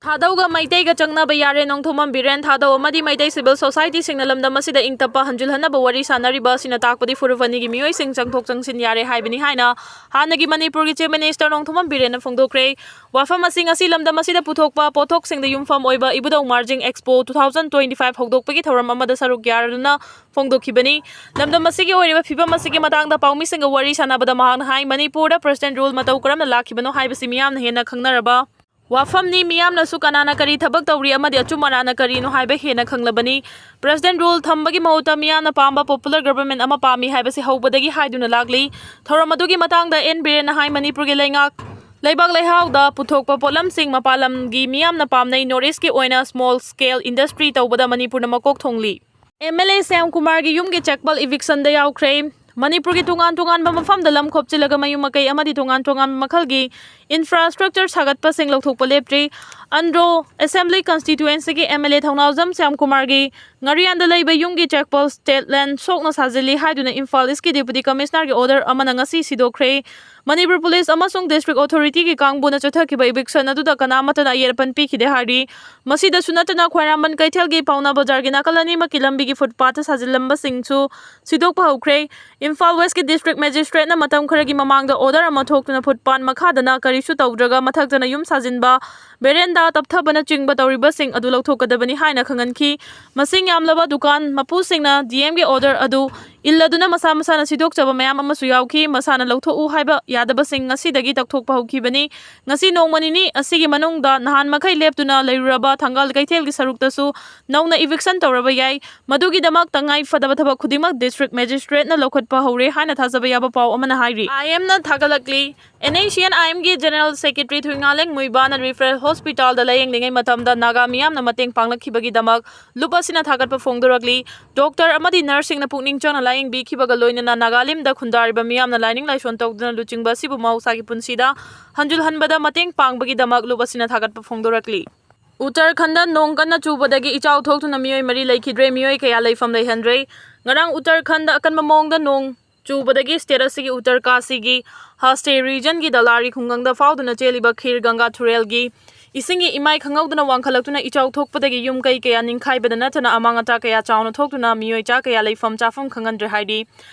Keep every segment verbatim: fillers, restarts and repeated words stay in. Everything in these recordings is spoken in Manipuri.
ꯊꯥꯗꯧꯒ ꯃꯩꯇꯩꯒ ꯆꯪꯅꯕ ꯌꯥꯔꯦ, ꯅꯣꯡꯊꯣꯝꯕꯝ ꯕꯤꯔꯦꯟ꯫ ꯊꯥꯗꯧ ꯑꯃꯗꯤ ꯃꯩꯇꯩ civil society ꯁꯤꯡꯅ ꯂꯝꯗꯝ ꯑꯁꯤꯗ ꯏꯪ ꯇꯞꯄ ꯍꯟꯖꯤꯜꯍꯟꯅꯕ ꯋꯥꯔꯤ ꯁꯥꯅꯔꯤꯕ ꯑꯁꯤꯅ ꯇꯥꯛꯄꯗꯤ ꯐꯨꯔꯨꯞ ꯑꯅꯤꯒꯤ ꯃꯤꯑꯣꯏꯁꯤꯡ ꯆꯪꯊꯣꯛ ꯆꯪꯁꯤꯟ ꯌꯥꯔꯦ ꯍꯥꯏꯕꯅꯤ ꯍꯥꯏꯅ ꯍꯥꯟꯅꯒꯤ ꯃꯅꯤꯄꯨꯔꯒꯤ Chief Minister ꯅꯣꯡꯊꯣꯝꯕꯝ ꯕꯤꯔꯦꯟꯅ ꯐꯣꯡꯗꯣꯛꯈ꯭ꯔꯦ꯫ ꯋꯥꯐꯝ ꯑꯁꯤ ꯉꯁꯤ ꯂꯝꯗꯝ ꯑꯁꯤꯗ ꯄꯨꯊꯣꯛꯄ ꯄꯣꯠꯊꯣꯛꯁꯤꯡꯗ ꯌꯨꯝꯐꯝ ꯑꯣꯏꯕ ꯏꯕꯨꯙꯧ Marjing Expo two thousand twenty five ꯍꯧꯗꯣꯛꯄꯒꯤ ꯊꯧꯔꯝ ꯑꯃꯗ ꯁꯔꯨꯛ ꯌꯥꯔꯗꯨꯅ ꯐꯣꯡꯗꯣꯛꯈꯤꯕꯅꯤ꯫ ꯂꯝꯗꯝ ꯑꯁꯤꯒꯤ ꯑꯣꯏꯔꯤꯕ ꯐꯤꯕꯝ ꯑꯁꯤꯒꯤ ꯃꯇꯥꯡꯗ ꯄꯥꯎꯃꯤꯁꯤꯡꯒ ꯋꯥꯔꯤ ꯁꯥꯅꯕꯗ ꯃꯍꯥꯛꯅ ꯍꯥꯏ, ꯃꯅꯤꯄꯨꯔꯗ President Rule ꯃꯇꯧ ꯀꯔꯝꯅ ꯂꯥꯛꯈꯤꯕꯅꯣ ꯍꯥꯏꯕꯁꯤ ꯃꯤꯌꯥꯝꯅ ꯍꯦꯟꯅ ꯈꯪꯅꯔꯕ ꯋꯥꯐꯝꯅꯤ꯫ ꯃꯤꯌꯥꯝꯅꯁꯨ ꯀꯅꯥꯅ ꯀꯔꯤ ꯊꯕꯛ ꯇꯧꯔꯤ ꯑꯃꯗꯤ ꯑꯆꯨꯝ ꯑꯔꯥꯟꯅ ꯀꯔꯤꯅꯣ ꯍꯥꯏꯕ ꯍꯦꯟꯅ ꯈꯪꯂꯕꯅꯤ꯫ President Rule ꯊꯝꯕꯒꯤ ꯃꯍꯨꯠꯇ ꯃꯤꯌꯥꯝꯅ ꯄꯥꯝꯕ popular government ꯑꯃ ꯄꯥꯝꯃꯤ ꯍꯥꯏꯕꯁꯤ ꯍꯧꯕꯗꯒꯤ ꯍꯥꯏꯗꯨꯅ ꯂꯥꯛꯂꯤ꯫ ꯊꯧꯔꯝ ꯑꯗꯨꯒꯤ ꯃꯇꯥꯡꯗ ꯑꯦꯟ ꯕꯤꯔꯦꯟꯅ ꯍꯥꯏ, ꯃꯅꯤꯄꯨꯔꯒꯤ ꯂꯩꯉꯥꯛ ꯂꯩꯕꯥꯛ ꯂꯩꯍꯥꯎꯗ ꯄꯨꯊꯣꯛꯄ ꯄꯣꯠꯂꯝꯁꯤꯡ ꯃꯄꯥꯟ ꯂꯝꯒꯤ ꯃꯤꯌꯥꯝꯅ ꯄꯥꯝꯅꯩ꯫ North East ꯀꯤ ꯑꯣꯏꯅ small scale industry ꯇꯧꯕꯗ ꯃꯅꯤꯄꯨꯔꯅ ꯃꯀꯣꯛ ꯊꯣꯡꯂꯤ꯫ MLA ꯁ꯭ꯌꯥꯝ ꯀꯨꯃꯥꯔꯒꯤ ꯌꯨꯝꯒꯤ ꯆꯦꯛꯄꯜ eviction ꯗ ꯌꯥꯎꯈ꯭ꯔꯦ꯫ ꯃꯅꯤꯄꯨꯔꯒꯤ ꯇꯣꯉꯥꯟ ꯇꯣꯉꯥꯟꯕ ꯃꯐꯝꯗ ꯂꯝ ꯈꯣꯞꯆꯤꯜꯂꯒ ꯃꯌꯨꯝ ꯃꯀꯩ ꯑꯃꯗꯤ ꯇꯣꯉꯥꯟ ꯇꯣꯉꯥꯟꯕ ꯃꯈꯜꯒꯤ infrastructure ꯁꯥꯒꯠꯄꯁꯤꯡ ꯂꯧꯊꯣꯛꯄ ꯂꯦꯞꯇ꯭ꯔꯤ꯫ ꯑꯟꯗ꯭ꯔꯣ Assembly Constituency ꯒꯤ MLA ꯊꯧꯅꯥꯎꯖꯝ ꯁ꯭ꯌꯥꯝ ꯀꯨꯃꯥꯔꯒꯤ ꯉꯥꯔꯤꯌꯥꯟꯗ ꯂꯩꯕ ꯌꯨꯝꯒꯤ ꯆꯦꯛꯄꯜ state land ꯁꯣꯛꯅ ꯁꯥꯖꯤꯜꯂꯤ ꯍꯥꯏꯗꯨꯅ ꯏꯝꯐꯥꯜ East ꯀꯤ Deputy Commissioner ꯒꯤ order ꯑꯃꯅ ꯉꯁꯤ ꯁꯤꯗꯣꯛꯈ꯭ꯔꯦ꯫ ꯃꯅꯤꯄꯨꯔ ꯄꯨꯂꯤꯁ ꯑꯃꯁꯨꯡ district authority ꯒꯤ ꯀꯥꯡꯕꯨꯅ ꯆꯠꯊꯈꯤꯕ eviction ꯑꯗꯨꯗ ꯀꯅꯥꯃꯠꯇꯅ ꯑꯌꯦꯠ ꯑꯄꯟ ꯄꯤꯈꯤꯗꯦ ꯍꯥꯏꯔꯤ꯫ ꯃꯁꯤꯗꯁꯨ ꯅꯠꯇꯅ ꯈ꯭ꯋꯥꯏꯔꯝꯕꯟ ꯀꯩꯊꯦꯜꯒꯤ ꯄꯥꯎꯅꯥ ꯕꯖꯥꯔꯒꯤ ꯅꯥꯀꯜ ꯑꯅꯤꯃꯛꯀꯤ ꯂꯝꯕꯤꯒꯤ footpath ꯁꯥꯖꯤꯜꯂꯝꯕꯁꯤꯡꯁꯨ ꯁꯤꯗꯣꯛꯄ ꯍꯧꯈ꯭ꯔꯦ꯫ ꯏꯝꯐꯥꯜ West ꯀꯤ district magistrate ꯅ ꯃꯇꯝ ꯈꯔꯒꯤ ꯃꯃꯥꯡꯗ order ꯑꯃ ꯊꯣꯛꯇꯨꯅ footpath ꯃꯈꯥꯗꯅ ꯀꯔꯤꯁꯨ ꯇꯧꯗ꯭ꯔꯒ ꯃꯊꯛꯇꯅ ꯌꯨꯝ ꯁꯥꯖꯤꯟꯕ, veranda ꯇꯞꯊꯕꯅꯆꯤꯡꯕ ꯇꯧꯔꯤꯕꯁꯤꯡ ꯑꯗꯨ ꯂꯧꯊꯣꯛꯀꯗꯕꯅꯤ ꯍꯥꯏꯅ ꯈꯪꯍꯟꯈꯤ꯫ ꯃꯁꯤꯡ ꯌꯥꯝꯂꯕ ꯗꯨꯀꯥꯟ ꯃꯄꯨꯁꯤꯡꯅ D M ꯒꯤ order ꯑꯗꯨ ꯏꯜꯂꯗꯨꯅ ꯃꯁꯥ ꯃꯁꯥꯅ ꯁꯤꯗꯣꯛꯆꯕ ꯃꯌꯥꯝ ꯑꯃꯁꯨ ꯌꯥꯎꯈꯤ꯫ ꯃꯁꯥꯅ ꯂꯧꯊꯣꯛꯎ ꯍꯥꯏꯕ ꯌꯥꯗꯕꯁꯤꯡ ꯉꯁꯤꯗꯒꯤ ꯇꯧꯊꯣꯛꯄ ꯍꯧꯈꯤꯕꯅꯤ꯫ ꯉꯁꯤ ꯅꯣꯡꯃ ꯅꯤꯅꯤ ꯑꯁꯤꯒꯤ ꯃꯅꯨꯡꯗ ꯅꯍꯥꯟ ꯃꯈꯩ ꯂꯦꯞꯇꯨꯅ ꯂꯩꯔꯨꯔꯕ ꯊꯪꯒꯥꯜ ꯀꯩꯊꯦꯜꯒꯤ ꯁꯔꯨꯛꯇꯁꯨ ꯅꯧꯅ eviction ꯇꯧꯔꯕ ꯌꯥꯏ꯫ ꯃꯗꯨꯒꯤꯗꯃꯛ ꯇꯉꯥꯏ ꯐꯗꯕ ꯊꯕꯛ ꯈꯨꯗꯤꯡꯃꯛ district magistrate ꯅ ꯂꯧꯈꯠꯄ ꯍꯧꯔꯦ ꯍꯥꯏꯅ ꯊꯥꯖꯕ ꯌꯥꯕ ꯄꯥꯎ ꯑꯃꯅ ꯍꯥꯏꯔꯤ꯫ I M ꯅ ꯊꯥꯒꯠꯂꯛꯂꯤ꯫ N H C N I M ꯒꯤ General Secretary ꯊꯨꯏꯉꯥꯂꯦꯡ ꯃꯨꯏꯕꯥꯅ referral hospital ꯗ ꯂꯥꯌꯦꯡꯂꯤꯉꯩ ꯃꯇꯝꯗ ꯅꯥꯒꯥ ꯃꯤꯌꯥꯝꯅ ꯃꯇꯦꯡ ꯄꯥꯡꯂꯛꯈꯤꯕꯒꯤꯗꯃꯛ ꯂꯨꯞ ꯑꯁꯤꯅ ꯊꯥꯒꯠꯄ ꯐꯣꯡꯗꯣꯔꯛꯂꯤ꯫ Doctor ꯑꯃꯗꯤ nurse ꯁꯤꯡꯅ ꯄꯨꯛꯅꯤꯡ ꯆꯪꯅ ꯂꯥꯌꯦꯡꯕꯤꯈꯤꯕꯒ ꯂꯣꯏꯅꯅ ꯅꯥꯒꯥꯂꯦꯟꯗ ꯈꯨꯟꯗꯥꯔꯤꯕ ꯃꯤꯌꯥꯝꯅ ꯂꯥꯏꯅꯤꯡ ꯂꯥꯏꯁꯣꯟ ꯇꯧꯗꯨꯅ ꯂꯨꯆꯤꯡꯕ ꯑꯁꯤꯕꯨ ꯃꯍꯧꯁꯥꯒꯤ ꯄꯨꯟꯁꯤꯗ ꯍꯟꯖꯤꯜꯍꯟꯕꯗ ꯃꯇꯦꯡ ꯄꯥꯡꯕꯒꯤꯗꯃꯛ ꯂꯨꯞ ꯑꯁꯤꯅ ꯊꯥꯒꯠꯄ ꯐꯣꯡꯗꯣꯔꯛꯂꯤ꯫ ꯎꯠꯇꯔꯈꯟꯗ ꯅꯣꯡ ꯀꯟꯅ ꯆꯨꯕꯗꯒꯤ ꯏꯆꯥꯎ ꯊꯣꯛꯇꯨꯅ ꯃꯤꯑꯣꯏ ꯃꯔꯤ ꯂꯩꯈꯤꯗ꯭ꯔꯦ, ꯃꯤꯑꯣꯏ ꯀꯌꯥ ꯂꯩꯐꯝ ꯂꯩꯍꯟꯗ꯭ꯔꯦ꯫ ꯉꯔꯥꯡ ꯎꯠꯇꯔꯈꯟꯗ ꯑꯀꯟꯕ ꯃꯑꯣꯡꯗ ꯅꯣꯡ ꯆꯨꯕꯗꯒꯤ state ꯑꯁꯤꯒꯤ ꯎꯠꯇꯔ ꯀꯥꯁꯤꯒꯤ ꯍꯥꯁꯇꯦ region ꯒꯤ ꯗꯂꯥꯔꯤ ꯈꯨꯡꯒꯪꯗ ꯐꯥꯎꯗꯨꯅ ꯆꯦꯜꯂꯤꯕ ꯈꯤꯔ ꯒꯪꯒꯥ ꯇꯨꯔꯦꯜꯒꯤ ꯏꯁꯤꯡꯒꯤ ꯏꯃꯥꯏ ꯈꯪꯍꯧꯗꯅ ꯋꯥꯡꯈꯠꯂꯛꯇꯨꯅ ꯏꯆꯥꯎ ꯊꯣꯛꯄꯗꯒꯤ ꯌꯨꯝ ꯀꯩ ꯀꯌꯥ ꯅꯤꯡꯈꯥꯏꯕꯗ ꯅꯠꯇꯅ ꯑꯃꯥꯡ ꯑꯇꯥ ꯀꯌꯥ ꯆꯥꯎꯅ ꯊꯣꯛꯇꯨꯅ ꯃꯤꯑꯣꯏ ꯆꯥ ꯀꯌꯥ ꯂꯩꯐꯝ ꯆꯥꯐꯝ ꯈꯪꯍꯟꯗ꯭ꯔꯦ ꯍꯥꯏꯔꯤ꯫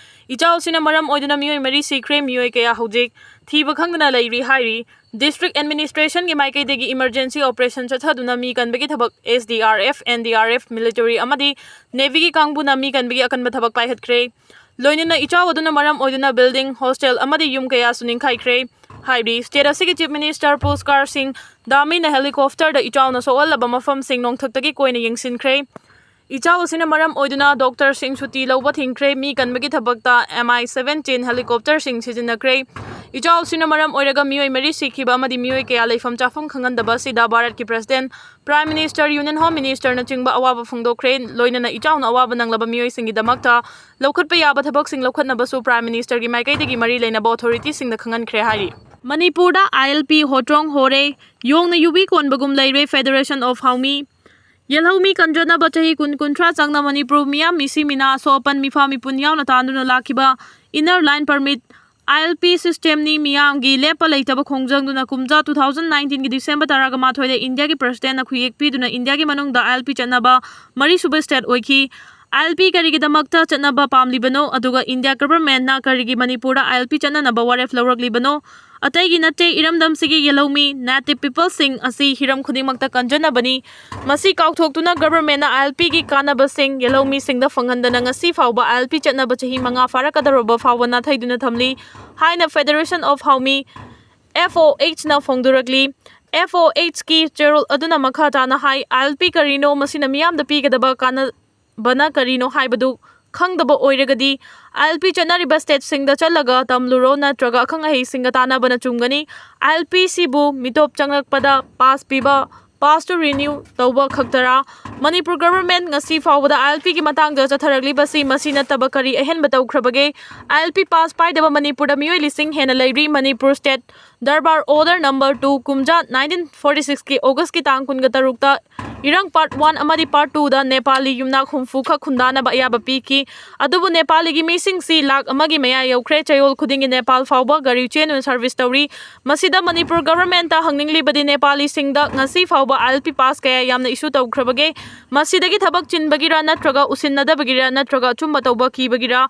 ꯏꯆꯥꯎ ꯑꯁꯤꯅ ꯃꯔꯝ ꯑꯣꯏꯗꯨꯅ ꯃꯤꯑꯣꯏ ꯃꯔꯤ ꯁꯤꯈ꯭ꯔꯦ, ꯃꯤꯑꯣꯏ ꯀꯌꯥ ꯍꯧꯖꯤꯛ ꯊꯤꯕ ꯈꯪꯗꯅ ꯂꯩꯔꯤ ꯍꯥꯏꯔꯤ꯫ District Administration ꯒꯤ ꯃꯥꯏꯀꯩꯗꯒꯤ emergency operation ꯆꯠꯊꯗꯨꯅ ꯃꯤ ꯀꯟꯕꯒꯤ ꯊꯕꯛ S D R F, N D R F, military ꯑꯃꯗꯤ Navy ꯒꯤ ꯀꯥꯡꯕꯨꯅ ꯃꯤ ꯀꯟꯕꯒꯤ ꯑꯀꯟꯕ ꯊꯕꯛ ꯄꯥꯏꯈꯠꯈ꯭ꯔꯦ꯫ ꯂꯣꯏꯅꯅ ꯏꯆꯥꯎ ꯑꯗꯨꯅ ꯃꯔꯝ ꯑꯣꯏꯗꯨꯅ building, hostel ꯑꯃꯗꯤ ꯌꯨꯝ ꯀꯌꯥꯁꯨ ꯅꯤꯡꯈꯥꯏꯈ꯭ꯔꯦ ꯍꯥꯏꯔꯤ꯫ State ꯑꯁꯤꯒꯤ Chief Minister ꯄꯨꯔꯁꯀꯥꯔ ꯁꯤꯡ ꯙꯥꯃꯤꯅ helicopter ꯗ ꯏꯆꯥꯎꯅ ꯁꯣꯛꯍꯜꯂꯕ ꯃꯐꯝꯁꯤꯡ ꯅꯣꯡꯊꯛꯇꯒꯤ ꯀꯣꯏꯅ ꯌꯦꯡꯁꯤꯟꯈ꯭ꯔꯦ꯫ ꯏꯆꯥꯎ ꯑꯁꯤꯅ ꯃꯔꯝ ꯑꯣꯏꯗꯨꯅ doctor ꯁꯤꯡ ꯁꯨꯇꯤ ꯂꯧꯕ ꯊꯤꯡꯈ꯭ꯔꯦ꯫ ꯃꯤ ꯀꯟꯕꯒꯤ ꯊꯕꯛꯇ M I seventeen helicopter ꯁꯤꯡ ꯁꯤꯖꯤꯟꯅꯈ꯭ꯔꯦ꯫ ꯏꯆꯥꯎ ꯑꯁꯤꯅ ꯃꯔꯝ ꯑꯣꯏꯔꯒ ꯃꯤꯑꯣꯏ ꯃꯔꯤ ꯁꯤꯈꯤꯕ ꯑꯃꯗꯤ ꯃꯤꯑꯣꯏ ꯀꯌꯥ ꯂꯩꯐꯝ ꯆꯥꯐꯝ ꯈꯪꯍꯟꯗꯕ ꯑꯁꯤꯗ ꯚꯥꯔꯠꯀꯤ President, Prime Minister, Union Home Minister ꯅꯆꯤꯡꯕ ꯑꯋꯥꯕ ꯐꯣꯡꯗꯣꯛꯈ꯭ꯔꯦ꯫ ꯂꯣꯏꯅꯅ ꯏꯆꯥꯎꯅ ꯑꯋꯥꯕ ꯅꯪꯂꯕ ꯃꯤꯑꯣꯏꯁꯤꯡꯒꯤꯗꯃꯛꯇ ꯂꯧꯈꯠꯄ ꯌꯥꯕ ꯊꯕꯛꯁꯤꯡ ꯂꯧꯈꯠꯅꯕꯁꯨ Prime Minister ꯒꯤ ꯃꯥꯏꯀꯩꯗꯒꯤ ꯃꯔꯤ ꯂꯩꯅꯕ authority ꯁꯤꯡꯗ ꯈꯪꯍꯟꯈ꯭ꯔꯦ ꯍꯥꯏꯔꯤ꯫ ꯃꯅꯤꯄꯨꯔꯗ I L P ꯍꯣꯇ꯭ꯔꯣꯡ ꯍꯣꯔꯦ, ꯌꯣꯡꯅ ꯌꯨꯕꯤ ꯀꯣꯟꯕꯒꯨꯝ ꯂꯩꯔꯦ꯫ Federation of ꯍꯥꯎꯃꯤ, ꯌꯦꯜꯍꯧꯃꯤ ꯀꯟꯖꯅꯕ ꯆꯍꯤ ꯀꯨꯟ ꯀꯨꯟꯊ꯭ꯔꯥ ꯆꯪꯅ ꯃꯅꯤꯄꯨꯔ ꯃꯤꯌꯥꯝ ꯃꯤꯁꯤ ꯃꯤꯅꯥ ꯑꯁꯣꯛ ꯑꯄꯟ ꯃꯤꯐꯥ ꯃꯤꯄꯨꯟ ꯌꯥꯎꯅ ꯇꯥꯟꯗꯨꯅ ꯂꯥꯛꯈꯤꯕ Inner Line Permit, I L P system ꯅꯤ ꯃꯤꯌꯥꯝꯒꯤ ꯂꯦꯞꯄ ꯂꯩꯇꯕ ꯈꯣꯡꯖꯪꯗꯨꯅ ꯀꯨꯝꯖꯥ two thousand nineteen ꯒꯤ December ꯇꯔꯥꯃꯥꯊꯣꯏꯗ ꯏꯟꯗꯤꯌꯥꯒꯤ President ꯅ ꯈꯨꯌꯦꯛ ꯄꯤꯗꯨꯅ ꯏꯟꯗꯤꯌꯥꯒꯤ ꯃꯅꯨꯡꯗ I L P ꯆꯠꯅꯕ ꯃꯔꯤꯁꯨꯕ state ꯑꯣꯏꯈꯤ꯫ I L P ꯀꯔꯤꯒꯤꯗꯃꯛꯇ ꯆꯠꯅꯕ ꯄꯥꯝꯂꯤꯕꯅꯣ? ꯑꯗꯨꯒ ꯏꯟꯗꯤꯌꯥ government ꯅ ꯀꯔꯤꯒꯤ ꯃꯅꯤꯄꯨꯔꯗ I L P ꯆꯠꯅꯅꯕ ꯋꯥꯔꯦꯞ ꯂꯧꯔꯛꯂꯤꯕꯅꯣ? ꯑꯇꯩꯒꯤ ꯅꯠꯇꯦ, ꯏꯔꯝꯗꯝꯁꯤꯒꯤ ꯌꯦꯜꯍꯧꯃꯤ native people ꯁꯤꯡ ꯑꯁꯤ ꯍꯤꯔꯝ ꯈꯨꯗꯤꯡꯃꯛꯇ ꯀꯟꯖꯅꯕꯅꯤ꯫ ꯃꯁꯤ ꯀꯥꯎꯊꯣꯛꯇꯨꯅ government ꯅ I L P ꯒꯤ ꯀꯥꯟꯅꯕꯁꯤꯡ ꯌꯦꯜꯍꯧꯃꯤꯁꯤꯡꯗ ꯐꯪꯍꯟꯗꯅ ꯉꯁꯤ ꯐꯥꯎꯕ I L P ꯆꯠꯅꯕ ꯆꯍꯤ ꯃꯉꯥ ꯐꯥꯔꯛꯀꯗꯧꯔꯕ ꯐꯥꯎꯕ ꯅꯥꯊꯩꯗꯨꯅ ꯊꯝꯂꯤ ꯍꯥꯏꯅ Federation of ꯍꯥꯎꯃꯤ, F O H ꯅ ꯐꯣꯡꯗꯣꯔꯛꯂꯤ꯫ F O H ꯀꯤ ꯆꯦꯔꯣꯜ ꯑꯗꯨꯅ ꯃꯈꯥ ꯇꯥꯅ ꯍꯥꯏ, I L P ꯀꯔꯤꯅꯣ? ꯃꯁꯤꯅ ꯃꯤꯌꯥꯝꯗ ꯄꯤꯒꯗꯕ ꯀꯥꯟꯅ ꯕꯅ ꯀꯔꯤꯅꯣ ꯍꯥꯏꯕꯗꯨ ꯈꯪꯗꯕ ꯑꯣꯏꯔꯒꯗꯤ, I L P ꯆꯠꯅꯔꯤꯕ state ꯁꯤꯡꯗ ꯆꯠꯂꯒ ꯇꯝꯂꯨꯔꯣ, ꯅꯠꯇ꯭ꯔꯒ ꯑꯈꯪ ꯑꯍꯩꯁꯤꯡꯒ ꯇꯥꯟꯅꯕꯅ ꯆꯨꯝꯒꯅꯤ꯫ I L P ꯁꯤꯕꯨ ꯃꯤꯇꯣꯞ ꯆꯪꯂꯛꯄꯗ pass ꯄꯤꯕ, pass to renew ꯇꯧꯕ ꯈꯛꯇꯔꯥ? ꯃꯅꯤꯄꯨꯔ government ꯉꯁꯤ ꯐꯥꯎꯕꯗ I L P ꯒꯤ ꯃꯇꯥꯡꯗ ꯆꯠꯊꯔꯛꯂꯤꯕꯁꯤ ꯃꯁꯤ ꯅꯠꯇꯕ ꯀꯔꯤ ꯑꯍꯦꯟꯕ ꯇꯧꯈ꯭ꯔꯕꯒꯦ? I L P pass ꯄꯥꯏꯗꯕ ꯃꯅꯤꯄꯨꯔꯗ ꯃꯤꯑꯣꯏ ꯂꯤꯁꯤꯡ ꯍꯦꯟꯅ ꯂꯩꯔꯤ꯫ Manipur state darbar order number two ꯀꯨꯝꯖꯥ nineteen forty six ꯀꯤ August ꯀꯤ ꯇꯥꯡ ꯀꯨꯟꯒ ꯇꯔꯨꯛꯇ ꯏꯔꯥꯡ part one ꯑꯃꯗꯤ part twoꯗ ꯅꯦꯄꯥꯂꯤ ꯌꯨꯝꯅꯥꯛ ꯍꯨꯝꯐꯨ ꯈꯛ ꯈꯨꯟꯗꯥꯅꯕ ꯑꯌꯥꯕ ꯄꯤꯈꯤ꯫ ꯑꯗꯨꯕꯨ ꯅꯦꯄꯥꯂꯤꯒꯤ ꯃꯤꯁꯤꯡꯁꯤ ꯂꯥꯈ ꯑꯃꯒꯤ ꯃꯌꯥ ꯌꯧꯈ꯭ꯔꯦ꯫ ꯆꯌꯣꯜ ꯈꯨꯗꯤꯡꯒꯤ ꯅꯦꯄꯥꯜ ꯐꯥꯎꯕ ꯒꯥꯔꯤ ꯆꯦꯟꯗꯨꯅ service ꯇꯧꯔꯤ꯫ ꯃꯁꯤꯗ ꯃꯅꯤꯄꯨꯔ governmentꯇ ꯍꯪꯅꯤꯡꯂꯤꯕꯗꯤ ꯅꯦꯄꯥꯂꯤꯁꯤꯡꯗ ꯉꯁꯤ ꯐꯥꯎꯕ ILP pass ꯀꯌꯥ ꯌꯥꯝꯅ issue ꯇꯧꯈ꯭ꯔꯕꯒꯦ? ꯃꯁꯤꯗꯒꯤ ꯊꯕꯛ ꯆꯤꯟꯕꯒꯤꯔ ꯅꯠꯇ꯭ꯔꯒ ꯎꯁꯤꯟꯅꯗꯕꯒꯤꯔ ꯅꯠꯇ꯭ꯔꯒ ꯑꯆꯨꯝꯕ ꯇꯧꯕ ꯀꯤꯕꯒꯤꯔ?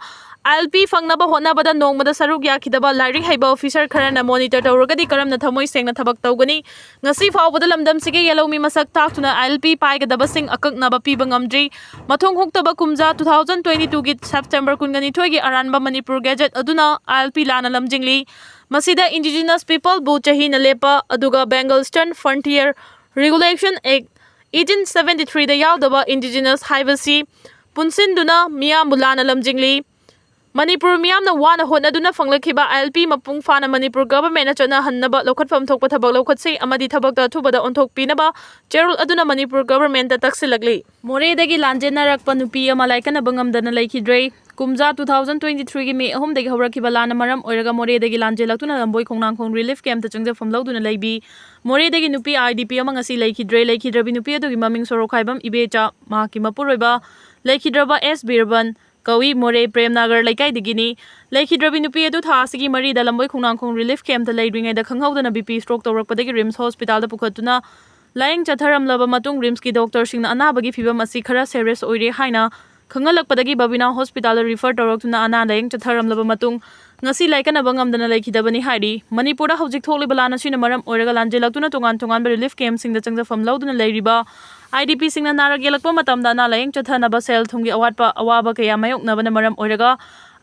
ILP ꯐꯪꯅꯕ ꯍꯣꯠꯅꯕꯗ ꯅꯣꯡꯃꯗ ꯁꯔꯨꯛ ꯌꯥꯈꯤꯗꯕ ꯂꯥꯏꯔꯤꯛ ꯍꯩꯕ officer ꯈꯔꯅ monitor ꯇꯧꯔꯒꯗꯤ ꯀꯔꯝꯅ ꯊꯃꯣꯏ ꯁꯦꯡꯅ ꯊꯕꯛ ꯇꯧꯒꯅꯤ? ꯉꯁꯤ ꯐꯥꯎꯕꯗ ꯂꯝꯗꯝꯁꯤꯒꯤ ꯌꯦꯜꯍꯧꯃꯤ ꯃꯁꯛ ꯇꯥꯛꯇꯨꯅ ILP ꯄꯥꯏꯒꯗꯕꯁꯤꯡ ꯑꯀꯛꯅꯕ ꯄꯤꯕ ꯉꯝꯗ꯭ꯔꯤ꯫ ꯃꯊꯣꯡ ꯍꯨꯛꯇꯕ ꯀꯨꯝꯖꯥ two thousand twenty twoꯒꯤ September ꯀꯨꯟꯒ ꯅꯤꯊꯣꯏꯒꯤ ꯑꯔꯥꯟꯕ ꯃꯅꯤꯄꯨꯔ Gazette ꯑꯗꯨꯅ ILP ꯂꯥꯟꯅ ꯂꯝꯖꯤꯡꯂꯤ꯫ ꯃꯁꯤꯗ Indigenous Peopleꯕꯨ ꯆꯍꯤꯅ ꯂꯦꯞꯄ ꯑꯗꯨꯒ Bengal Eastern Frontier Regulation Act eighteen seventy threeꯗ ꯌꯥꯎꯗꯕ Indigenous ꯍꯥꯏꯕꯁꯤ ꯄꯨꯟꯁꯤꯟꯗꯨꯅ ꯃꯤꯌꯥꯝꯕꯨ ꯂꯥꯟꯅ ꯂꯝꯖꯤꯡꯂꯤ꯫ ꯃꯅꯤꯄꯨꯔ ꯃꯤꯌꯥꯝꯅ ꯋꯥꯅ ꯍꯣꯠꯅꯗꯨꯅ ꯐꯪꯂꯛꯈꯤꯕ ILP ꯃꯄꯨꯡ ꯐꯥꯅ ꯃꯅꯤꯄꯨꯔ governmentꯅ ꯆꯠꯅꯍꯟꯅꯕ ꯂꯧꯈꯠꯐꯝ ꯊꯣꯛꯄ ꯊꯕꯛ ꯂꯧꯈꯠꯁꯤ ꯑꯃꯗꯤ ꯊꯕꯛꯇ ꯑꯊꯨꯕꯗ ꯑꯣꯟꯊꯣꯛꯄꯤꯅꯕ ꯆꯦꯔꯣꯜ ꯑꯗꯨꯅ ꯃꯅꯤꯄꯨꯔ governmentꯇ ꯇꯛꯁꯤꯜꯂꯛꯂꯤ꯫ ꯃꯣꯔꯦꯗꯒꯤ ꯂꯥꯟꯖꯦꯟꯅꯔꯛꯄ ꯅꯨꯄꯤ ꯑꯃ ꯂꯥꯏꯀꯠꯅꯕ ꯉꯝꯗꯅ ꯂꯩꯈꯤꯗ꯭ꯔꯦ꯫ ꯀꯨꯝꯖꯥ two thousand twenty threeꯒꯤ May ꯑꯍꯨꯝꯗꯒꯤ ꯍꯧꯔꯛꯈꯤꯕ ꯂꯥꯟꯅ ꯃꯔꯝ ꯑꯣꯏꯔꯒ ꯃꯣꯔꯦꯗꯒꯤ ꯂꯥꯟꯖꯦꯜꯂꯛꯇꯨꯅ ꯂꯝꯕꯣꯏ ꯈꯣꯡꯅꯥꯡꯈꯣꯡ relief campꯇ ꯆꯪꯖꯐꯝ ꯂꯧꯗꯨꯅ ꯂꯩꯕꯤ ꯃꯣꯔꯦꯗꯒꯤ ꯅꯨꯄꯤ IDP ꯑꯃ ꯉꯁꯤ ꯂꯩꯈꯤꯗ꯭ꯔꯦ꯫ ꯂꯩꯈꯤꯗ꯭ꯔꯕꯤ ꯅꯨꯄꯤ ꯑꯗꯨꯒꯤ ꯃꯃꯤꯡ ꯁꯣꯔꯣꯛꯈꯥꯏꯕꯝ ꯏꯕꯦꯆꯥ, ꯃꯍꯥꯛꯀꯤ ꯃꯄꯨꯔꯣꯏꯕ ꯂꯩꯈꯤꯗ꯭ꯔꯕ ꯑꯦꯁ ꯕꯤꯔꯕꯟ ꯀꯧꯏ, ꯃꯣꯔꯦ ꯄ꯭ꯔꯦꯝꯅꯒꯔ ꯂꯩꯀꯥꯏꯗꯒꯤꯅꯤ꯫ ꯂꯩꯈꯤꯗ꯭ꯔꯕꯤ ꯅꯨꯄꯤ ꯑꯗꯨ ꯊꯥ ꯑꯁꯤꯒꯤ ꯃꯔꯤꯗ ꯂꯝꯕꯣꯏ ꯈꯣꯡꯅꯥꯡꯈꯣꯡ relief campꯇ ꯂꯩꯔꯤꯉꯩꯗ ꯈꯪꯍꯧꯗꯅ BP stroke ꯇꯧꯔꯛꯄꯗꯒꯤ RIMS hospitalꯗ ꯄꯨꯈꯠꯇꯨꯅ ꯂꯥꯌꯦꯡ ꯆꯠꯊꯔꯝꯂꯕ ꯃꯇꯨꯡ RIMSꯀꯤ doctorꯁꯤꯡꯅ ꯑꯅꯥꯕꯒꯤ ꯐꯤꯚꯝ ꯑꯁꯤ ꯈꯔ serious ꯑꯣꯏꯔꯦ ꯍꯥꯏꯅ ꯈꯪꯍꯜꯂꯛꯄꯗꯒꯤ ꯕꯕꯤꯅꯥ hospitalꯗ refer ꯇꯧꯔꯛꯇꯨꯅ ꯑꯅꯥ ꯂꯥꯌꯦꯡ ꯆꯠꯊꯔꯝꯂꯕ ꯃꯇꯨꯡ ꯉꯁꯤ ꯂꯥꯏꯀꯠꯅꯕ ꯉꯝꯗꯅ ꯂꯩꯈꯤꯗꯕꯅꯤ ꯍꯥꯏꯔꯤ꯫ ꯃꯅꯤꯄꯨꯔꯗ ꯍꯧꯖꯤꯛ ꯊꯣꯛꯂꯤꯕ ꯂꯥꯟ ꯑꯁꯤꯅ ꯃꯔꯝ ꯑꯣꯏꯔꯒ ꯂꯥꯟꯖꯦꯜꯂꯛꯇꯨꯅ ꯇꯣꯉꯥꯟ ꯇꯣꯉꯥꯟꯕ relief campꯁꯤꯡꯗ ꯆꯪꯖꯐꯝ ꯂꯧꯗꯨꯅ ꯂꯩꯔꯤꯕ IDPꯁꯤꯡꯅ ꯅꯥꯔꯛ ꯌꯦꯛꯂꯛꯄ ꯃꯇꯝꯗ ꯑꯅꯥ ꯂꯥꯌꯦꯡ ꯆꯠꯊꯅꯕ ꯁꯦꯜ ꯊꯨꯝꯒꯤ ꯑꯋꯥꯠꯄ ꯑꯋꯥꯕ ꯀꯌꯥ ꯃꯥꯌꯣꯛꯅꯕꯅ ꯃꯔꯝ ꯑꯣꯏꯔꯒ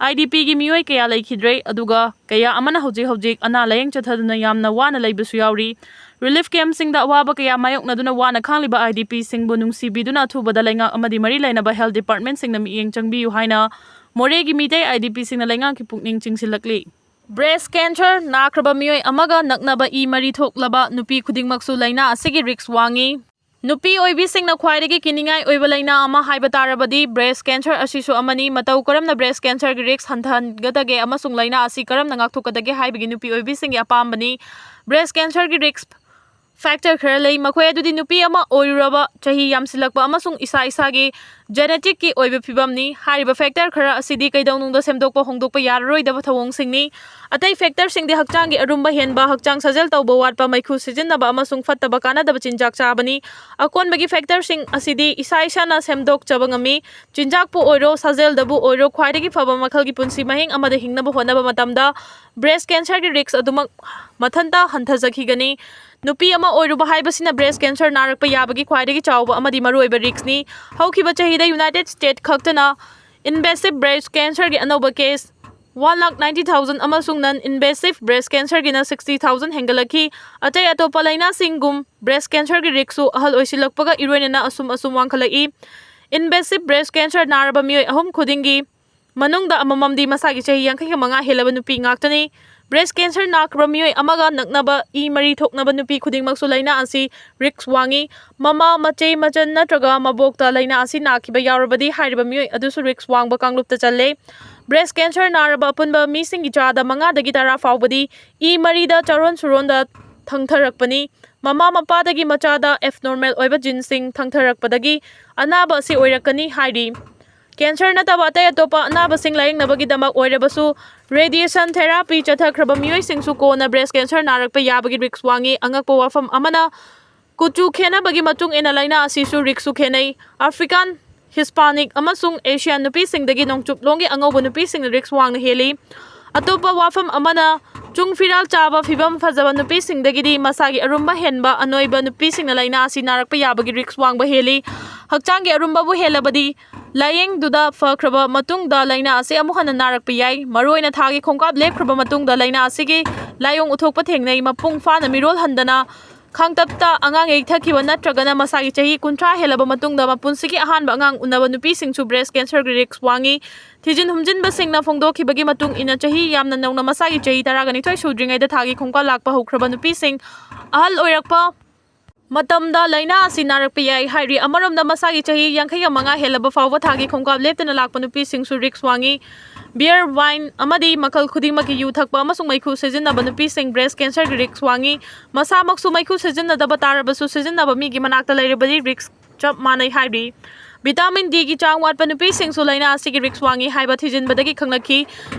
IDPꯒꯤ ꯃꯤꯑꯣꯏ ꯀꯌꯥ ꯂꯩꯈꯤꯗ꯭ꯔꯦ, ꯑꯗꯨꯒ ꯀꯌꯥ ꯑꯃꯅ ꯍꯧꯖꯤꯛ ꯍꯧꯖꯤꯛ ꯑꯅꯥ ꯂꯥꯌꯦꯡ ꯆꯠꯊꯗꯨꯅ ꯌꯥꯝꯅ ꯋꯥꯅ ꯂꯩꯕꯁꯨ ꯌꯥꯎꯔꯤ꯫ Relief campꯁꯤꯡꯗ ꯑꯋꯥꯕ ꯀꯌꯥ ꯃꯥꯌꯣꯛꯅꯗꯨꯅ ꯋꯥꯅ ꯈꯥꯡꯂꯤꯕ IDPꯁꯤꯡꯕꯨ ꯅꯨꯡꯁꯤꯕꯤꯗꯨꯅ ꯑꯊꯨꯕꯗ ꯂꯩꯉꯥꯛ ꯑꯃꯗꯤ ꯃꯔꯤ ꯂꯩꯅꯕ health departmentꯁꯤꯡꯅ ꯃꯤꯠꯌꯦꯡ ꯆꯪꯕꯤꯌꯨ ꯍꯥꯏꯅ ꯃꯣꯔꯦꯒꯤ ꯃꯤꯇꯩ IDPꯁꯤꯡꯅ ꯂꯩꯉꯥꯛꯀꯤ ꯄꯨꯛꯅꯤꯡ ꯆꯤꯡꯁꯤꯜꯂꯛꯂꯤ꯫ Breast cancer ꯅꯥꯈ꯭ꯔꯕ ꯃꯤꯑꯣꯏ ꯑꯃꯒ ꯅꯛꯅꯕ ꯏ ꯃꯔꯤ ꯊꯣꯛꯂꯕ ꯅꯨꯄꯤ ꯈꯨꯗꯤꯡꯃꯛꯁꯨ ꯂꯥꯏꯅꯥ ꯑꯁꯤꯒꯤ risk ꯋꯥꯡꯉꯤ꯫ ꯅꯨꯄꯤ ꯑꯣꯏꯕꯤꯁꯤꯡꯅ ꯈ꯭ꯋꯥꯏꯗꯒꯤ ꯀꯤꯅꯤꯡꯉꯥꯏ ꯑꯣꯏꯕ ꯂꯥꯏꯅꯥ ꯑꯃ ꯍꯥꯏꯕ ꯇꯥꯔꯕꯗꯤ breast cancer ꯑꯁꯤꯁꯨ ꯑꯃꯅꯤ꯫ ꯃꯇꯧ ꯀꯔꯝꯅ breast cancerꯒꯤ risk ꯍꯟꯊꯍꯟꯒꯗꯒꯦ ꯑꯃꯁꯨꯡ ꯂꯥꯏꯅꯥ ꯑꯁꯤ ꯀꯔꯝꯅ ꯉꯥꯛꯊꯣꯛꯀꯗꯒꯦ ꯍꯥꯏꯕꯒꯤ ꯅꯨꯄꯤ ꯑꯣꯏꯕꯤꯁꯤꯡꯒꯤ ꯑꯄꯥꯝꯕꯅꯤ꯫ Breast cancerꯒꯤ risk ꯐꯦꯛꯇꯔ ꯈꯔ ꯂꯩ꯫ ꯃꯈꯣꯏ ꯑꯗꯨꯗꯤ ꯅꯨꯄꯤ ꯑꯃ ꯑꯣꯏꯔꯨꯔꯕ, ꯆꯍꯤ ꯌꯥꯝꯁꯤꯜꯂꯛꯄ ꯑꯃꯁꯨꯡ ꯏꯁꯥ ꯏꯁꯥꯒꯤ ꯖꯦꯅꯦꯇꯤꯛꯀꯤ ꯑꯣꯏꯕ ꯐꯤꯕꯝꯅꯤ꯫ ꯍꯥꯏꯔꯤꯕ ꯐꯦꯛꯇꯔ ꯈꯔ ꯑꯁꯤꯗꯤ ꯀꯩꯗꯧꯅꯨꯡꯗ ꯁꯦꯝꯗꯣꯛꯄ ꯍꯣꯡꯗꯣꯛꯄ ꯌꯥꯔꯔꯣꯏꯗꯕ ꯊꯧꯑꯣꯡꯁꯤꯡꯅꯤ꯫ ꯑꯇꯩ ꯐꯦꯛꯇꯔꯁꯤꯡꯗꯤ ꯍꯛꯆꯥꯡꯒꯤ ꯑꯔꯨꯝꯕ ꯍꯦꯟꯕ, ꯍꯛꯆꯥꯡ ꯁꯥꯖꯦꯜ ꯇꯧꯕ ꯋꯥꯠꯄ, ꯃꯩꯈꯨ ꯁꯤꯖꯤꯟꯅꯕ ꯑꯃꯁꯨꯡ ꯐꯠꯇꯕ ꯀꯥꯟꯅꯗꯕ ꯆꯤꯟꯖꯥꯛ ꯆꯥꯕꯅꯤ꯫ ꯑꯀꯣꯟꯕꯒꯤ ꯐꯦꯛꯇꯔꯁꯤꯡ ꯑꯁꯤꯗꯤ ꯏꯁꯥ ꯏꯁꯥꯅ ꯁꯦꯝꯗꯣꯛꯆꯕ ꯉꯝꯃꯤ꯫ ꯆꯤꯟꯖꯥꯛꯄꯨ ꯑꯣꯏꯔꯣ, ꯁꯥꯖꯦꯜꯗꯕꯨ ꯑꯣꯏꯔꯣ, ꯈ꯭ꯋꯥꯏꯗꯒꯤ ꯐꯕ ꯃꯈꯜꯒꯤ ꯄꯨꯟꯁꯤ ꯃꯍꯤꯡ ꯑꯃꯗ ꯍꯤꯡꯅꯕ ꯍꯣꯠꯅꯕ ꯃꯇꯝꯗ ꯕ꯭ꯔꯦꯁ ꯀꯦꯟꯁꯔꯒꯤ ꯔꯤꯁ꯭ꯛ ꯑꯗꯨꯃꯛ ꯃꯊꯟꯇ ꯍꯟꯊꯖꯈꯤꯒꯅꯤ꯫ ꯅꯨꯄꯤ ꯑꯃ ꯑꯣꯏꯔꯨꯕ ꯍꯥꯏꯕꯁꯤꯅ ꯕ꯭ꯔꯦꯁ ꯀꯦꯟꯁꯔ ꯅꯥꯔꯛꯄ ꯌꯥꯕꯒꯤ ꯈ꯭ꯋꯥꯏꯗꯒꯤ ꯆꯥꯎꯕ ꯑꯃꯗꯤ ꯃꯔꯨꯑꯣꯏꯕ ꯔꯤꯁ꯭ꯛꯅꯤ꯫ ꯍꯧꯈꯤꯕ ꯆꯍꯤꯗ ꯌꯨꯅꯥꯏꯇꯦꯗ ꯁ꯭ꯇꯦꯠ ꯈꯛꯇꯅ ꯏꯟꯚꯦꯁꯤꯚ ꯕ꯭ꯔꯦꯁ ꯀꯦꯟꯁꯔꯒꯤ ꯑꯅꯧꯕ case one lakh ninety thousand ꯑꯃꯁꯨꯡ ꯅꯟ ꯏꯟꯚꯦꯁꯤꯚ ꯕ꯭ꯔꯦꯁ ꯀꯦꯟꯁꯔꯒꯤꯅ ꯁꯤꯛꯁꯇꯤ ꯊꯥꯎꯖꯟ ꯍꯦꯟꯒꯠꯂꯛꯈꯤ꯫ ꯑꯇꯩ ꯑꯇꯣꯞꯄ ꯂꯥꯏꯅꯥꯁꯤꯡꯒꯨꯝ ꯕ꯭ꯔꯦꯁ ꯀꯦꯟꯁꯔꯒꯤ ꯔꯤꯁ꯭ꯛꯁꯨ ꯑꯍꯜ ꯑꯣꯏꯁꯤꯜꯂꯛꯄꯒ ꯏꯔꯣꯏꯅꯅ ꯑꯁꯨꯝ ꯑꯁꯨꯝ ꯋꯥꯡꯈꯠꯂꯛꯏ꯫ ꯏꯟꯚꯦꯁꯤꯚ ꯕ꯭ꯔꯦꯁ ꯀꯦꯟꯁꯔ ꯅꯥꯔꯕ ꯃꯤꯑꯣꯏ ꯑꯍꯨꯝ ꯈꯨꯗꯤꯡꯒꯤ ꯃꯅꯨꯡꯗ ꯑꯃꯃꯝꯗꯤ ꯃꯁꯥꯒꯤ ꯆꯍꯤ ꯌꯥꯡꯈꯩꯒ ꯃꯉꯥ ꯍꯦꯜꯂꯕ ꯅꯨꯄꯤ ꯉꯥꯛꯇꯅꯤ꯫ ꯕ꯭ꯔꯦꯁ ꯀꯦꯟꯁꯔ ꯅꯥꯈ꯭ꯔꯕ ꯃꯤꯑꯣꯏ ꯑꯃꯒ ꯅꯛꯅꯕ ꯏ ꯃꯔꯤ ꯊꯣꯛꯅꯕ ꯅꯨꯄꯤ ꯈꯨꯗꯤꯡꯃꯛꯁꯨ ꯂꯥꯏꯅꯥ ꯑꯁꯤ ꯔꯤꯁ꯭ꯛ ꯋꯥꯡꯉꯤ꯫ ꯃꯃꯥ, ꯃꯆꯦ, ꯃꯆꯟ ꯅꯠꯇ꯭ꯔꯒ ꯃꯕꯣꯛꯇ ꯂꯥꯏꯅꯥ ꯑꯁꯤ ꯅꯥꯈꯤꯕ ꯌꯥꯎꯔꯕꯗꯤ ꯍꯥꯏꯔꯤꯕ ꯃꯤꯑꯣꯏ ꯑꯗꯨꯁꯨ ꯔꯤꯁ꯭ꯛ ꯋꯥꯡꯕ ꯀꯥꯡꯂꯨꯞꯇ ꯆꯜꯂꯦ꯫ ꯕ꯭ꯔꯦꯁ ꯀꯦꯟꯁꯔ ꯅꯥꯔꯕ ꯑꯄꯨꯟꯕ ꯃꯤꯁꯤꯡꯒꯤ ꯆꯥꯗ ꯃꯉꯥꯗꯒꯤ ꯇꯔꯥ ꯐꯥꯎꯕꯗꯤ ꯏ ꯃꯔꯤꯗ ꯆꯥꯔꯣꯟ ꯁꯨꯔꯣꯟꯗ ꯊꯪꯊꯔꯛꯄꯅꯤ꯫ ꯃꯃꯥ ꯃꯄꯥꯗꯒꯤ ꯃꯆꯥꯗ ꯑꯦꯕꯅꯣꯔꯃꯦꯜ ꯑꯣꯏꯕ ꯖꯤꯟꯁꯤꯡ ꯊꯪꯊꯔꯛꯄꯗꯒꯤ ꯑꯅꯥꯕ ꯑꯁꯤ ꯑꯣꯏꯔꯛꯀꯅꯤ ꯍꯥꯏꯔꯤ꯫ ꯀꯦꯟꯁꯔ ꯅꯠꯇꯕ ꯑꯇꯩ ꯑꯇꯣꯞꯄ ꯑꯅꯥꯕꯁꯤꯡ ꯂꯥꯌꯦꯡꯅꯕꯒꯤꯗꯃꯛ ꯑꯣꯏꯔꯕꯁꯨ ꯔꯦꯗꯤꯌꯦꯁꯟ ꯊꯦꯔꯥꯄꯤ ꯆꯠꯊꯈ꯭ꯔꯕ ꯃꯤꯑꯣꯏꯁꯤꯡꯁꯨ ꯀꯣꯟꯅ ꯕ꯭ꯔꯦꯁ ꯀꯦꯟꯁꯔ ꯅꯥꯔꯛꯄ ꯌꯥꯕꯒꯤ ꯔꯤꯁ꯭ꯛ ꯋꯥꯡꯉꯤ꯫ ꯑꯉꯛꯄ ꯋꯥꯐꯝ ꯑꯃꯅ, ꯀꯨꯆꯨ ꯈꯦꯠꯅꯕꯒꯤ ꯃꯇꯨꯡ ꯏꯟꯅ ꯂꯥꯏꯅꯥ ꯑꯁꯤꯁꯨ ꯔꯤꯁ꯭ꯛꯁꯨ ꯈꯦꯠꯅꯩ꯫ ꯑꯐ꯭ꯔꯤꯀꯥꯟ, ꯍꯤꯁꯄꯥꯅꯤꯛ ꯑꯃꯁꯨꯡ ꯑꯦꯁꯤꯌꯥꯟ ꯅꯨꯄꯤꯁꯤꯡꯗꯒꯤ ꯅꯣꯡꯆꯨꯞꯂꯣꯝꯒꯤ ꯑꯉꯧꯕ ꯅꯨꯄꯤꯁꯤꯡꯅ ꯔꯤꯁ꯭ꯛ ꯋꯥꯡꯅ ꯍꯦꯜꯂꯤ꯫ ꯑꯇꯣꯞꯄ ꯋꯥꯐꯝ ꯑꯃꯅ, ꯆꯨꯡ ꯐꯤꯔꯥꯜ ꯆꯥꯕ, ꯐꯤꯕꯝ ꯐꯖꯕ ꯅꯨꯄꯤꯁꯤꯡꯗꯒꯤꯗꯤ ꯃꯁꯥꯒꯤ ꯑꯔꯨꯝꯕ ꯍꯦꯟꯕ ꯑꯅꯣꯏꯕ ꯅꯨꯄꯤꯁꯤꯡꯅ ꯂꯥꯏꯅꯥ ꯑꯁꯤ ꯅꯥꯔꯛꯄ ꯌꯥꯕꯒꯤ ꯔꯤꯁ꯭ꯛ ꯋꯥꯡꯕ ꯍꯦꯜꯂꯤ꯫ ꯍꯛꯆꯥꯡꯒꯤ ꯑꯔꯨꯝꯕꯕꯨ ꯍꯦꯜꯂꯕꯗꯤ ꯂꯥꯌꯦꯡꯗꯨꯗ ꯐꯈ꯭ꯔꯕ ꯃꯇꯨꯡꯗ ꯂꯥꯏꯅꯥ ꯑꯁꯤ ꯑꯃꯨꯛ ꯍꯟꯅ ꯅꯥꯔꯛꯄ ꯌꯥꯏ꯫ ꯃꯔꯨꯑꯣꯏꯅ ꯊꯥꯒꯤ ꯈꯣꯡꯀꯥꯞ ꯂꯦꯞꯈ꯭ꯔꯕ ꯃꯇꯨꯡꯗ ꯂꯥꯏꯅꯥ ꯑꯁꯤꯒꯤ ꯂꯥꯏꯑꯣꯡ ꯎꯠꯊꯣꯛꯄ ꯊꯦꯡꯅꯩ꯫ ꯃꯄꯨꯡ ꯐꯥꯅ ꯃꯤꯔꯣꯜ ꯍꯟꯗꯅ ꯈꯥꯡꯇꯞꯇ ꯑꯉꯥꯡ ꯌꯩꯊꯈꯤꯕ ꯅꯠꯇ꯭ꯔꯒꯅ ꯃꯁꯥꯒꯤ ꯆꯍꯤ ꯀꯨꯟꯊ꯭ꯔꯥ ꯍꯦꯜꯂꯕ ꯃꯇꯨꯡꯗ ꯃꯄꯨꯟꯁꯤꯒꯤ ꯑꯍꯥꯟꯕ ꯑꯉꯥꯡ ꯎꯅꯕ ꯅꯨꯄꯤꯁꯤꯡꯁꯨ ꯕ꯭ꯔꯦꯁ ꯀꯦꯟꯁꯔꯒꯤ ꯔꯤꯁ꯭ꯛ ꯋꯥꯡꯉꯤ꯫ ꯊꯤꯖꯤꯟ ꯍꯨꯝꯖꯤꯟꯕꯁꯤꯡꯅ ꯐꯣꯡꯗꯣꯛꯈꯤꯕꯒꯤ ꯃꯇꯨꯡ ꯏꯟꯅ, ꯆꯍꯤ ꯌꯥꯝꯅ ꯅꯧꯅ, ꯃꯁꯥꯒꯤ ꯆꯍꯤ ꯇꯔꯥꯒ ꯅꯤꯊꯣꯏ ꯁꯨꯗ꯭ꯔꯤꯉꯩꯗ ꯊꯥꯒꯤ ꯈꯣꯡꯀꯥꯞ ꯂꯥꯛꯄ ꯍꯧꯈ꯭ꯔꯕ ꯅꯨꯄꯤꯁꯤꯡ, ꯑꯍꯜ ꯑꯣꯏꯔꯛꯄ, ꯃꯇꯝꯗ ꯂꯥꯏꯅꯥ ꯑꯁꯤ ꯅꯥꯔꯛꯄ ꯌꯥꯏ ꯍꯥꯏꯔꯤ꯫ ꯑꯃꯔꯣꯝꯗ, ꯃꯁꯥꯒꯤ ꯆꯍꯤ ꯌꯥꯡꯈꯩꯒ ꯃꯉꯥ ꯍꯦꯜꯂꯕ ꯐꯥꯎꯕ ꯊꯥꯒꯤ ꯈꯣꯡꯀꯥꯞ ꯂꯦꯞꯇꯅ ꯂꯥꯛꯄ ꯅꯨꯄꯤꯁꯤꯡꯁꯨ ꯔꯤꯛꯁ ꯋꯥꯡꯏ꯫ ꯕꯤꯌꯔ, ꯋꯥꯏꯟ ꯑꯃꯗꯤ ꯃꯈꯜ ꯈꯨꯗꯤꯡꯃꯛꯀꯤ ꯌꯨ ꯊꯛꯄ ꯑꯃꯁꯨꯡ ꯃꯩꯈꯨ ꯁꯤꯖꯤꯟꯅꯕ ꯅꯨꯄꯤꯁꯤꯡ ꯕ꯭ꯔꯦꯁ ꯀꯦꯟꯁꯔꯒꯤ ꯔꯤꯛꯁ ꯋꯥꯡꯏ꯫ ꯃꯁꯥꯃꯛꯁꯨ ꯃꯩꯈꯨ ꯁꯤꯖꯤꯟꯅꯗꯕ ꯇꯥꯔꯕꯁꯨ, ꯁꯤꯖꯤꯟꯅꯕ ꯃꯤꯒꯤ ꯃꯅꯥꯛꯇ ꯂꯩꯔꯕꯗꯤ ꯔꯤꯛꯁ ꯆꯞ ꯃꯥꯟꯅꯩ ꯍꯥꯏꯔꯤ꯫ ꯚꯤꯇꯥꯃꯤꯟ ꯗꯤꯒꯤ ꯆꯥꯡ ꯋꯥꯠꯄ ꯅꯨꯄꯤꯁꯤꯡꯁꯨ ꯂꯥꯏꯅꯥ ꯑꯁꯤꯒꯤ ꯔꯤꯛꯁ ꯋꯥꯡꯏ ꯍꯥꯏꯕ ꯊꯤꯖꯤꯟꯕꯗꯒꯤ ꯈꯪꯂꯛꯈꯤ꯫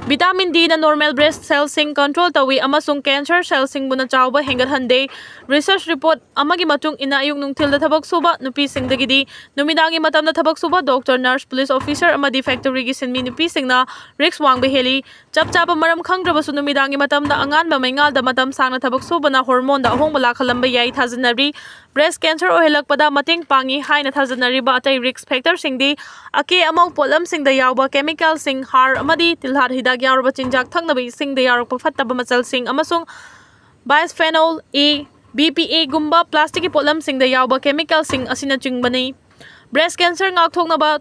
ꯚꯤꯇꯥꯃꯤꯟ ꯗꯤꯅ ꯅꯣꯔꯃꯦꯜ ꯕ꯭ꯔꯦꯁ ꯁꯦꯜꯁꯤꯡ ꯀꯟꯇ꯭ꯔꯣꯜ ꯇꯧꯏ ꯑꯃꯁꯨꯡ ꯀꯦꯟꯁꯔ ꯁꯦꯜꯁꯤꯡꯕꯨꯅ ꯆꯥꯎꯕ ꯍꯦꯟꯒꯠꯍꯟꯗꯦ꯫ ꯔꯤꯁꯔꯆ ꯔꯤꯄꯣꯔꯠ ꯑꯃꯒꯤ ꯃꯇꯨꯡ ꯏꯟꯅ, ꯑꯌꯨꯛ ꯅꯨꯡꯊꯤꯜꯗ ꯊꯕꯛ ꯁꯨꯕ ꯅꯨꯄꯤꯁꯤꯡꯗꯒꯤꯗꯤ ꯅꯨꯃꯤꯗꯥꯡꯒꯤ ꯃꯇꯝꯗ ꯊꯕꯛ ꯁꯨꯕ ꯗꯣꯛꯇꯔ, ꯅꯔꯁ, ꯄꯨꯂꯤꯁ ꯑꯣꯐꯤꯁꯔ ꯑꯃꯗꯤ ꯐꯦꯛꯇꯔꯤꯒꯤ ꯁꯤꯟꯃꯤ ꯅꯨꯄꯤꯁꯤꯡꯅ ꯔꯤꯛꯁ ꯋꯥꯡꯕ ꯍꯦꯜꯂꯤ꯫ ꯆꯞ ꯆꯥꯕ ꯃꯔꯝ ꯈꯪꯗ꯭ꯔꯕꯁꯨ, ꯅꯨꯃꯤꯗꯥꯡꯒꯤ ꯃꯇꯝꯗ ꯑꯉꯥꯟꯕ ꯃꯩꯉꯥꯜꯗ ꯃꯇꯝ ꯁꯥꯡꯅ ꯊꯕꯛ ꯁꯨꯕꯅ ꯍꯣꯔꯃꯣꯟꯗ ꯑꯍꯣꯡꯕ ꯂꯥꯛꯍꯜꯂꯝꯕ ꯌꯥꯏ ꯊꯥꯖꯅꯔꯤ꯫ ꯕ꯭ꯔꯦꯁ ꯀꯦꯟꯁꯔ ꯑꯣꯏꯍꯜꯂꯛꯄꯗ ꯃꯇꯦꯡ ꯄꯥꯡꯏ ꯍꯥꯏꯅ ꯊꯥꯖꯅꯔꯤꯕ ꯑꯇꯩ ꯔꯤꯛꯁ ꯐꯦꯛꯇꯔꯁꯤꯡꯗꯤ ꯑꯀꯦ ꯑꯃꯧ ꯄꯣꯠꯂꯝꯁꯤꯡꯗ ꯌꯥꯎꯕ ꯀꯦꯃꯤꯀꯦꯜꯁꯤꯡ, ꯍꯥꯔ ꯑꯃꯗꯤ ꯇꯤꯜꯍꯥꯠ ꯍꯤꯗꯥꯛ ꯌꯥꯎꯔꯕ ꯆꯤꯟꯖꯥꯛ, ꯊꯛꯅꯕ ꯏꯁꯤꯡꯗ ꯌꯥꯎꯔꯛꯄ ꯐꯠꯇꯕ ꯃꯆꯜꯁꯤꯡ ꯑꯃꯁꯨꯡ ꯕꯥꯏꯁꯐꯦꯅꯣꯜ ꯑꯦ, ꯕꯤ ꯄꯤ ꯑꯦꯒꯨꯝꯕ ꯄ꯭ꯂꯥꯁꯇꯤꯛꯀꯤ ꯄꯣꯠꯂꯝꯁꯤꯡꯗ ꯌꯥꯎꯕ ꯀꯦꯃꯤꯀꯦꯜꯁꯤꯡ ꯑꯁꯤꯅꯆꯤꯡꯕꯅꯤ꯫ ꯕ꯭ꯔꯦꯁ ꯀꯦꯟꯁꯔ ꯉꯥꯛꯊꯣꯛꯅꯕ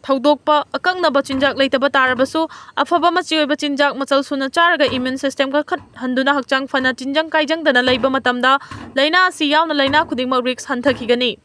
ꯊꯧꯗꯣꯛꯄ ꯑꯀꯛꯅꯕ ꯆꯤꯟꯖꯥꯛ ꯂꯩꯇꯕ ꯇꯥꯔꯕꯁꯨ, ꯑꯐꯕ ꯃꯆꯤ ꯑꯣꯏꯕ ꯆꯤꯟꯖꯥꯛ ꯃꯆꯜ ꯁꯨꯅ ꯆꯥꯔꯒ ꯏꯃ꯭ꯌꯨꯟ ꯁꯤꯁꯇꯦꯝ ꯀꯟꯈꯠꯍꯟꯗꯨꯅ ꯍꯛꯆꯥꯡ ꯐꯅ ꯇꯤꯟꯖꯪ ꯀꯥꯏꯖꯪꯗꯅ ꯂꯩꯕ ꯃꯇꯝꯗ ꯂꯥꯏꯅꯥ ꯑꯁꯤ ꯌꯥꯎꯅ ꯂꯥꯏꯅꯥ ꯈꯨꯗꯤꯡꯃꯛ ꯔꯤꯛꯁ ꯍꯟꯊꯈꯤꯒꯅꯤ꯫